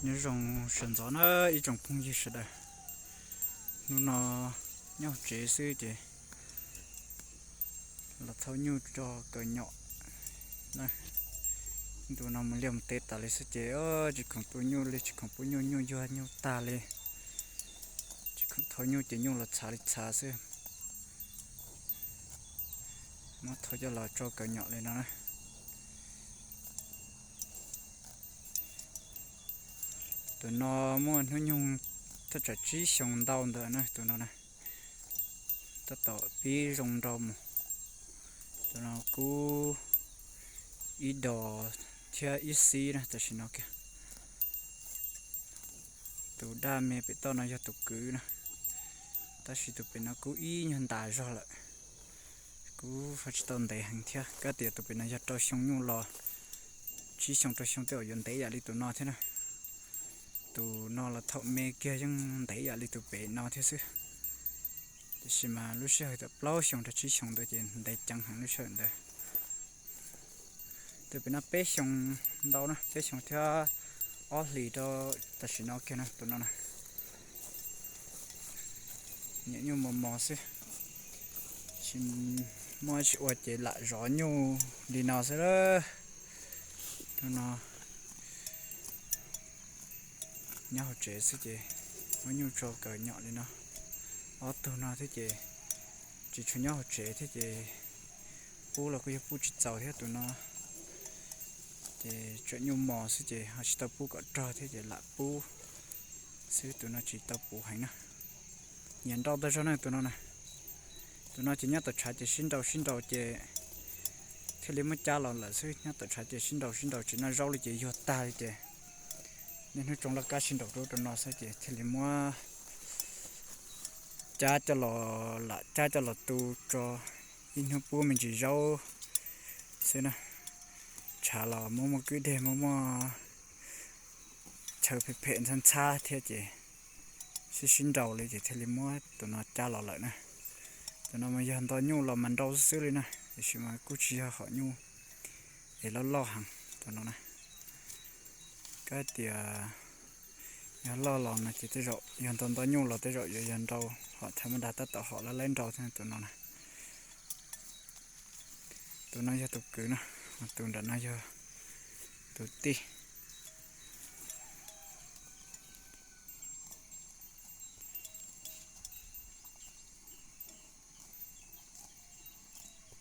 Nyob zoo sawv ntxov na ib tsoom phooj ywg sawv daws. Hnub no nyob hauv tsev xwb ces los thauj nyuj tso kaw nyom. Ntu no mus liaj mus teb tas li xwb ces tsis khoom tu nyuj li, tsis khoom pub nyuj, nyuj yuag nyuj tag li. Tsis khoom thauj nyuj ces nyuj los txhav li txhav xwb. Muab thauj coj los tso kaw nyom li no na. Tus no muaj hnub nyoog thaj tsam tsib xyoos ntau ntawd na, tus no na. Tab tom pib zoo nrau mus. Tus no kub ib dos thiab ib xib na tam sim no kiag. Tus daj me pem toj no yog tus kwv na, tab sis tus pem no kub ib nyuag ntas zog lawm. Kub tsis tau ntev heev thiab, kab tias tus pem no yog rau xyoo nyuj los, tsib xyoo rau xyoo tej zaum yuav ntev yam li tus no thiab na. Tus no los thaum me kiag yeej ntev yam li tus pem no thiab xwb. Tiam sis mas lub sij hawm thaum plaub xyoo rau tsib xyoo ntawd ces ntev ceev heev lub sij hawm ntawd. Tus pem no peb xyoo ntau na, peb xyoo thiab ob hlis rau tam sim no kiag na tus no na. Nyuam nyuj mos mos xwb, tsis muaj tsis ua ces lam zov nyuj li no xwb lawm. Tus no nyob hauv tsev xwb ces muab nyuj tso kaw nyom li no. Ob tug no thiab ces tsis tshua nyob hauv tsev thiab ces pub los kuj yog pub tsis txaus thiab tus no. Ces tseem nyuj mos xwb ces ho tsis tau pub kom rog thiab ces lam pub xwb, tus no tsis tau puv heev na. Nyiam nrau ntau zog na tus no na. Tus no ces nyob tom tshav ces sib nrau sib nrau ces thiaj li muab cab los lawm xwb, nyob tom tshav ces sib nrau sib nrau tsis noj zaub li ces yuag tag li ces niaj hnub tsoo laj kab sib nrau rau rau no xwb ces thiaj li muab cab coj los, lam cab coj los tu tso ib hnub pub me ntsis zaub xwb na. Tshav los muaj muaj kwj deg, muaj muaj chaw phem phem ntxhab ntxhab thiab ces sib sib nrau li ces thiaj li muab tus no cab los lawm na. Tus no mas yog nto nyuj los mas nrau xwb xwb li na, tiam sis mas kuj tsis yog hom nyuj es loj loj heev tus no na. Kab tias yog loj los no ces tej zaum yog nto nto nyuj los tej zaum yuav yog nrau, hom thaum ma das tab tom hom lab laib nrau thiab tus no na. Tus no yog tus kwv na, tus nram no yog tus tij.